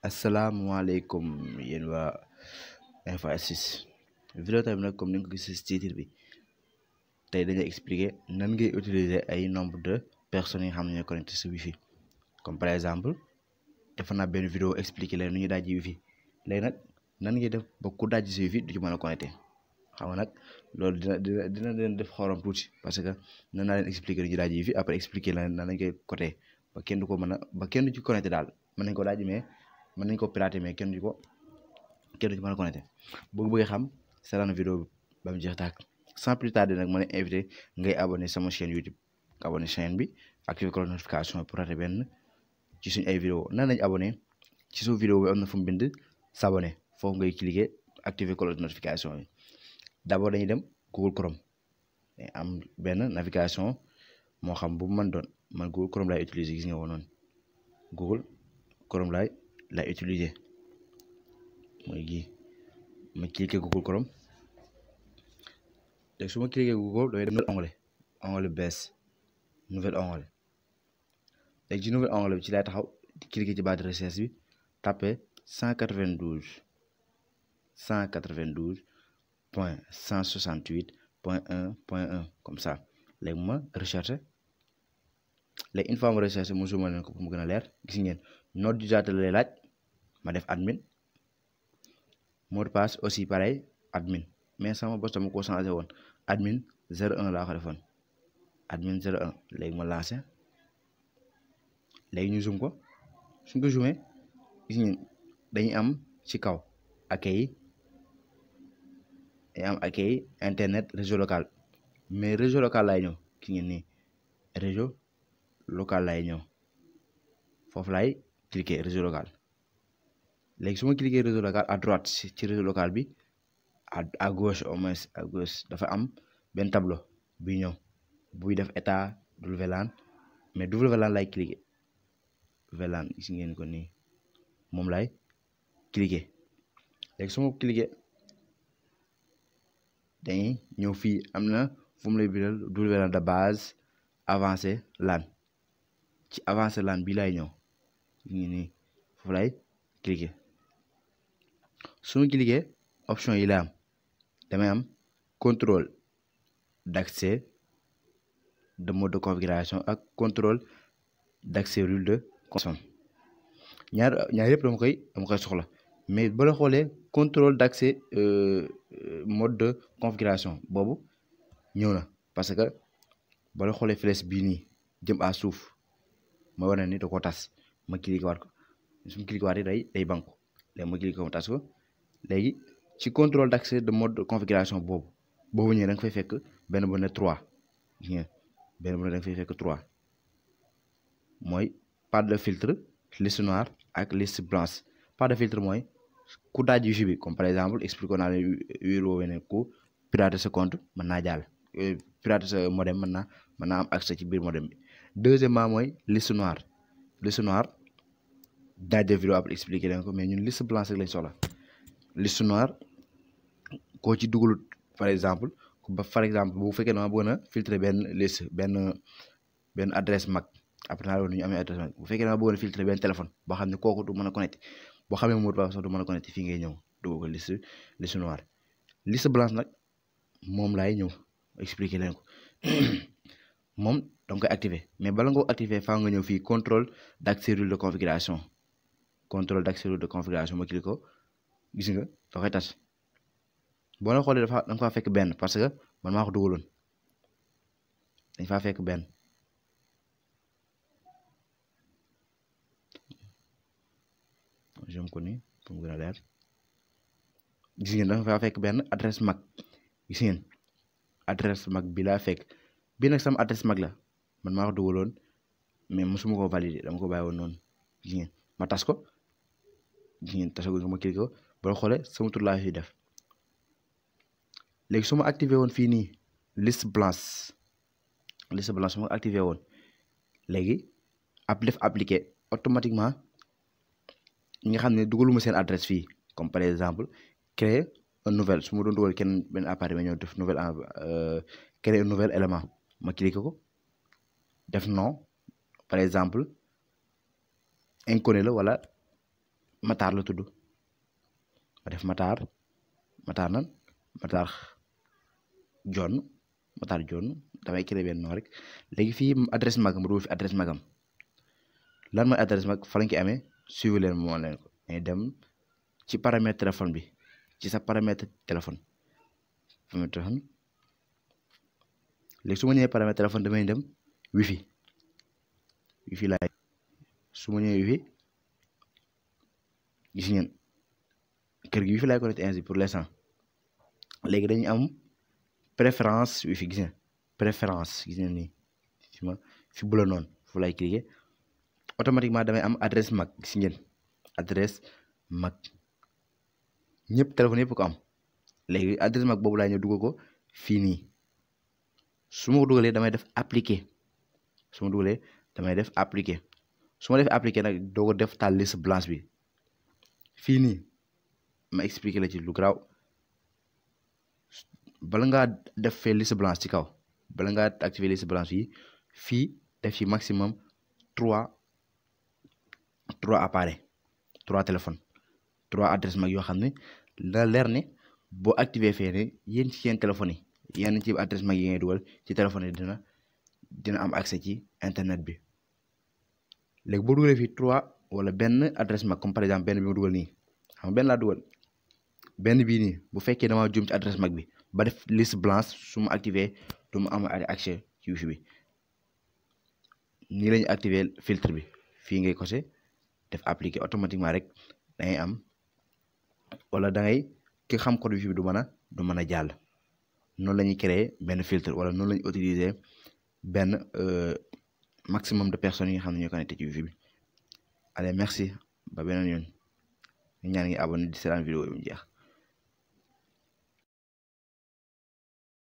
asalaamaaleykum yéen waa Info 6 vidéo tamit nag comme ni nga ko gisee ci titre bi tey dañuy expliquer nan ngay utiliser ay nombre de personnes yi nga xam ne ñoo connecté ci wifi comme par exemple defoon naa benn vidéo expliquer leen nu ñuy dajji wifi léegi nag nan ngay def ba ku dajji ci wifi du ci mën a connecté xam nga nag loolu dina leen def xorom tuuti parce que nan naa leen expliquer nu ñuy dajji wifi après expliquer leen nan lañ koy côté ba kenn du ko mën a ba kenn du ci connecté daal mën nañ ko dajji mais mën nañ ko pirater mais kenn du ci mën a connecté bëgg xam seetaan vidéo bi ba mu jeex tàkk sans plus tarder nag ma lay invité ngay abonné sama chaîne YouTube nga abonné chaîne bi activer cloche notification pour rater benn ci suñu ay vidéo nan lañ abonné ci suuf vidéo bi am na fu mu bind s'abonner foofu ngay cliquer activer cloche notification yi d'abord dañuy dem Google Chrome am benn navigation moo xam bu mu mën doon man Google Chrome laay utiliser gis nga woon noonu Google Chrome lay utiliser mooy gii ma cliquer Google Chrome léegi su ma cliquer Google damay dem onglet bees nouvel onglet léegi ci nouvel onglet bi ci lay taxaw di cliquer ci barre de recherche bi taper 192.168.1.1 comme ça léegi ma recherche léegi une fois ma recherche mu zoomé leen ko pour mu gën a leer gis ngeen nom d'utilisateur lay laaj ma def admin mot de passe aussi pareil admin mais sama bos dama ko changé woon admin 01 laa ko defoon admin 01 léegi ma lancé léegi ñu zoom ko suñ ko zoomé gis ngeen dañuy am ci kaw accueil internet réseau local mais réseau local laay ñëw gis ngeen nii réseau local laay ñëw foofu laay cliquer réseau local léegi su ma cliquer réseau local à droite ci réseau local bi à gauche au moins à gauche dafa am benn tableau buy ñëw buy def état WLAN mais WLAN laay cliquer WLAN gis ngeen ko nii moom laay cliquer léegi su ma cliquer dañuy ñëw fii am na fu mu lay bindal WLAN de base avancé LAN ci avancé LAN bii laay ñëw gis ngeen nii foofu laay cliquer su ma cliquer option yi la am damay am contrôle d'accès de mode de configuration ak contrôle d'accès rule de consommation ñaar yëpp dama koy soxla mais ba la xoolee contrôle d'accès mode de configuration boobu ñëw na parce que ba la xoolee flèche bii nii jëm à suuf ma war na ni da koo tas ma cliquer waat ko su ma cliquer waat day banku léegi ma cliquer ko ma tas ko léegi ci contrôle d'accès de mode de configuration boobu ñëwee da nga fay fekk benn bu ne 3 benn bu ne da nga fay fekk 3 mooy pas de filtre liste noire ak liste blanche pas de filtre mooy ku daaj wifi bi comme par exemple expliqué naa leen wéeroo ne ku pirater sa compte mën naa jàll pirater sa modem mën naa am accès ci biir modem bi deuxièmement mooy liste noire daaj de vidéo après expliqué leen ko mais ñun liste blanche rek lañ soxla liste noire koo ci dugalut par exemple bu fekkee dama bëgg na filtrer benn liste benn adresse mag après naa loolu nu ñu amee adresse mag bu fekkee dama bëgg na filtrer benn téléphone boo xam ne kooku du mën a connecté boo xamee mot de passe sax du mën a connecté fii ngay ñëw dugal ko liste noire liste blanche nag moom laay ñëw expliquer leen ko moom da nga koy activer mais bala nga ko activer faa nga ñëw fii contrôle d'accès rule de configuration ma cliquer ko gis nga da koy tas boo la xoolee da nga faa fekk benn parce que man maa ko dugaloon dañ faa fekk benn jëm ko nii pour mu gën a leer gis ngeen dafa faa fekk benn adresse mag gis ngeen adresse mag bi laa fekk bii nag sama adresse mag la man maa ko dugaloon mais mosuma ko valider dama ko bàyyi woon noonu gis ngeen ma tas ko gis ngeen tasagul nga ma cliquer ko boo xoolee sama tur laa fi def léegi su ma activé woon fii nii liste blanche su ma activé woon léegi def appliqué automatiquement ñi nga xam ne dugaluma seen adresse fii comme par exemple créer un nouvel su ma doon dugal kenn benn appareil ma ñëw def créer un nouvel élément ma cliquer ko def nom par exemple inconnu la wala Matar la tudd ma def Matar nan Matar John damay créer benn nom rek léegi fii adresse magam du fi adresse magam lan mooy adresse mag fa lañ koy amee suivre leen moo leen ko mais dem ci paramètre téléphone bi ci sa paramètre téléphone léegi su ma ñëwee paramètre téléphone damay dem wifi laay su ma ñëwee wifi gis ngeen kër gi wifi laay connecté ainsi pour l'instant léegi dañuy am préférence wifi gis ngeen préférence gis ngeen nii fi bu la noonu fu lay cliquer automatiquement damay am adresse mag gis ngeen adresse mag ñëpp téléphone yëpp ko am léegi adresse mag boobu laay ñëw dugal ko fii nii su ma ko dugalee damay def appliquer su ma def appliquer nag doo ko def taal liste blanche bi fii nii ma expliquer la ci lu garaaw bala ngaa def fee liste blanche ci kaw bala ngaa activer liste blanche yi fii def ci maximum 3 appareils 3 téléphones 3 adresse mag yoo xam ne la leer ne boo activer fee ne yéen ci seen téléphones yi yenn ci adresse mag yi ngay dugal ci téléphone yi dina am accès ci internet bi léegi boo dugalee fii 3 wala benn adresse mag comme par exemple benn bi ma dugal nii xam nga benn laa dugal benn bii nii bu fekkee dama juum ci adresse mag bi ba def liste blanche su ma activer du ma am accès ci wifi bi nii la ñu activer filtre bi fii ngay coché def appliquer automatiquement rek dangay am wala dangay ki xam code wifi bi du mën a jàll noonu la ñuy créer benn filtre wala noonu la ñuy utiliser benn maximum de personnes yi nga xam ne ñoo connecté ci wifi bi allez merci ba beneen yoon ñaan ngi abonné di seetaan vidéo yi mu jeex